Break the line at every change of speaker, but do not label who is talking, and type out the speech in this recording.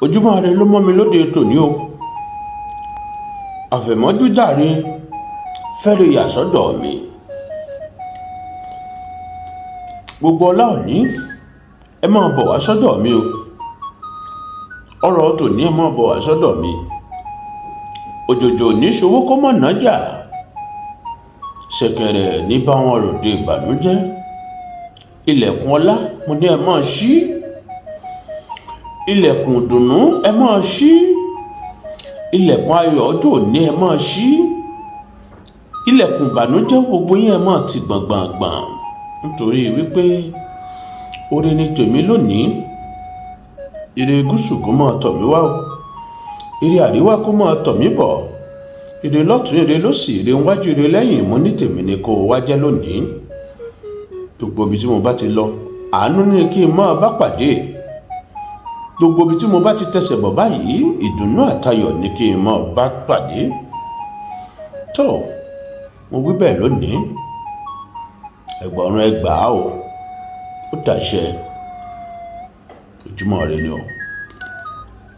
Ojúmọ́ ire ló mọ́ mi lóde tòní o. Àfẹ̀mọ́jú jàre fẹ́rẹ̀ yà sọ́dọ̀ mi. Gbogbo ọlá òní, ẹ máa bọ̀ wá sọ́dọ̀ mi o. Ọrọ̀ tòní, ẹ máa bọ̀ wá sọ́dọ̀ mi. Òjòjò ní ṣòwò kó mọ̀ nájà. Ṣẹ̀kẹ̀rẹ̀ ní bá wọn ròde ìbànújẹ́. Ilẹ̀kùn ọlá, mo ní ẹ máa ṣí. Ilẹ̀kùn ìdùnnú, ẹ máa ṣí. Ilẹ̀kùn ayọ̀ ọjọ́ òní, ẹ máa ṣí. Ilẹ̀kùn ìbànújẹ́ gbogbo yín, ẹ máa ti gbọ̀ngbọ̀ngbọ̀n, nítorí wípé oore ni tèmi lónìí. Ire gúúsù kó máa tọ̀ mí wá o, ire àríwá kó máa tọ̀ mí bọ̀, ire lọ́tùn, ire lósì, ire níwájú, ire lẹ́yìn, mo ní tèmi ni kó o wá jẹ́ lónìí. Gbogbo ibi tí mo bá ti lọ, àánú ní kí n máa bá pàdé. Gbogbo ibi tí mo bá ti tẹsẹ̀ bọ̀ báyìí, ìdùnnú àtayọ̀ ní kí n máa bá pàdé. Tó, mo wí bẹ́ẹ̀ lónìí, ẹgbọ̀rún ẹgbàá o, ó dàṣẹ. Ojúmọ́ ire ni o.